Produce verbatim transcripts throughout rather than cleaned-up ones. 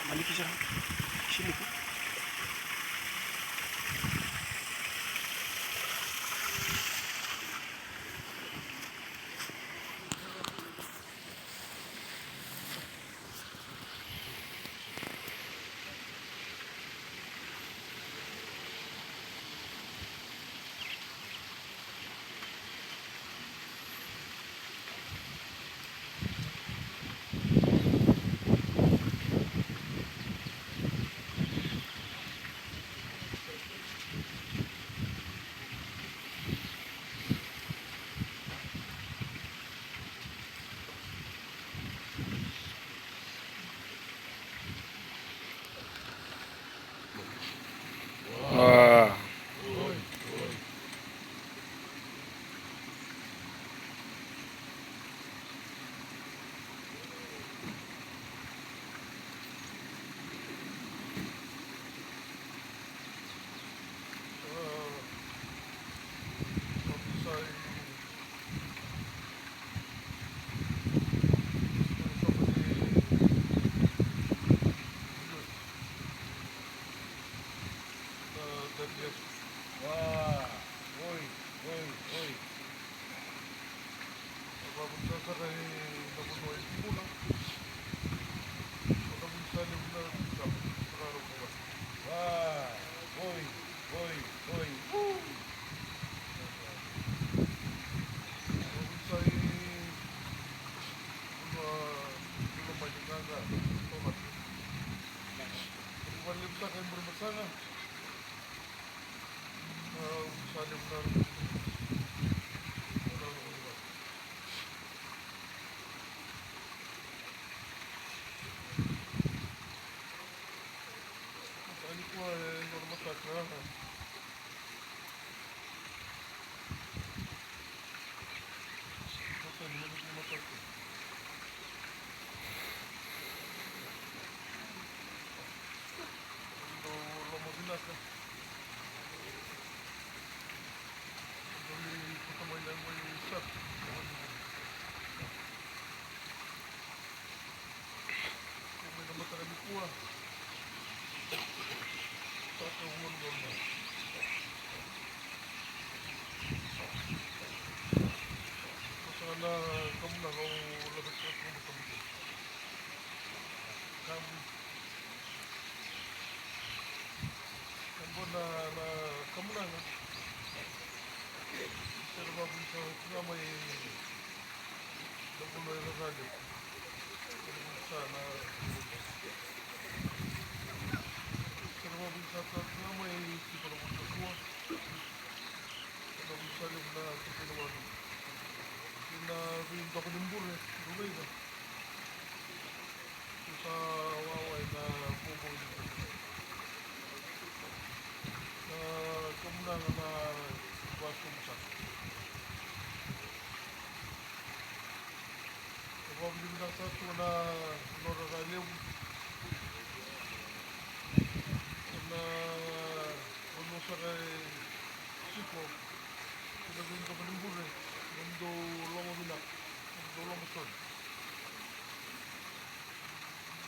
Maliki sara. Siliku. Kamunaga. Sera vavuni sa tiko mai na vanua e rarale. Sera vavuni sa na, sera vavuni sa tiko mai tiko na vanua kua. Sera vavuni sa levu na tiko na vanua. Ina veidoka ni bure, dou raica. Sa wawa ena bobo ni bure. Na kamunaga na vakasobu saka. Vakavinaka saka tu na nodra ka levu. Na vanua saka e tiko. Ena veidoka ni bure. Nomudou logo vinaka. Nomudou logo soli.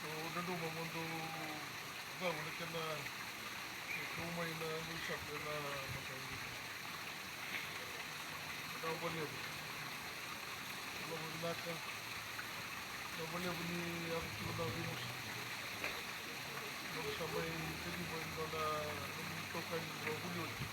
Au nanuma mo dou cau na kena kau mai na neisapu ena mataka nikua. Vinaka vakalevu. Vinaka vakalevu ni yaco tiko na veimusu. Vinaka sa mai taliva ni nona, na itokani ni vakavuli oti.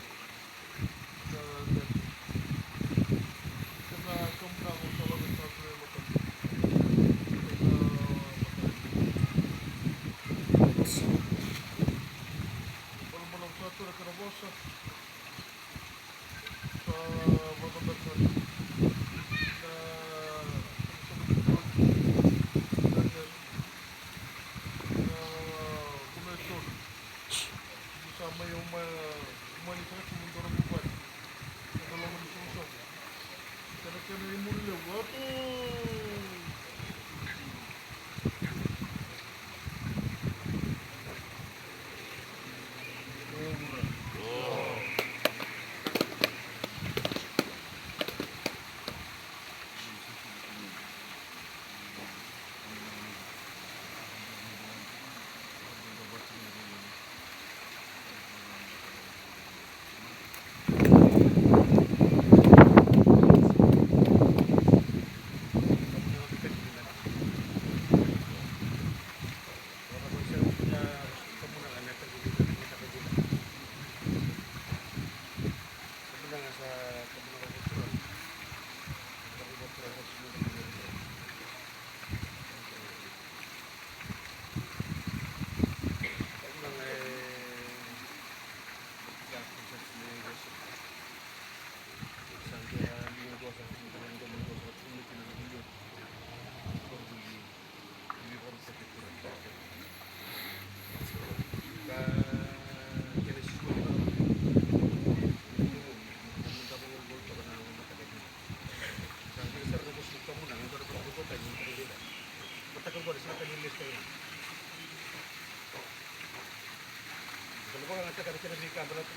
Taka na kena veika baleta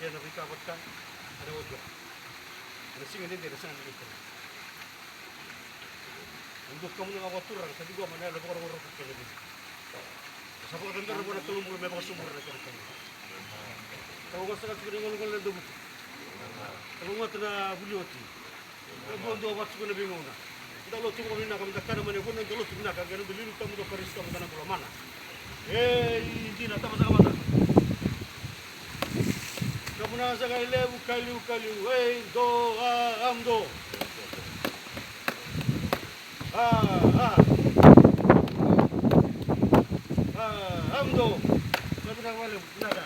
kena veika vata ena oti. Ena siga ni dela sega ni veika. Ena dua kamu na vakaturaga sa ciqoma na yalo vakarokoroko kei na veika. Sa vakacabera vua na Kalou bula me vakasobura na kena kau. Kau ga saka tiko ni gole gole na davuku. Kau ga tana vuli oti. Dua dua vatu tiko na veigauna. Da lotu vakavinaka mada kana mane vuna da lotu vinaka ga na da lilu tamu da Karisito mada na bula mana. Ei dina tama saka mada. Ka muna saka e levu kaliu kaliu ei do a am do. A a a am do. Ka vinaka vale vinaka.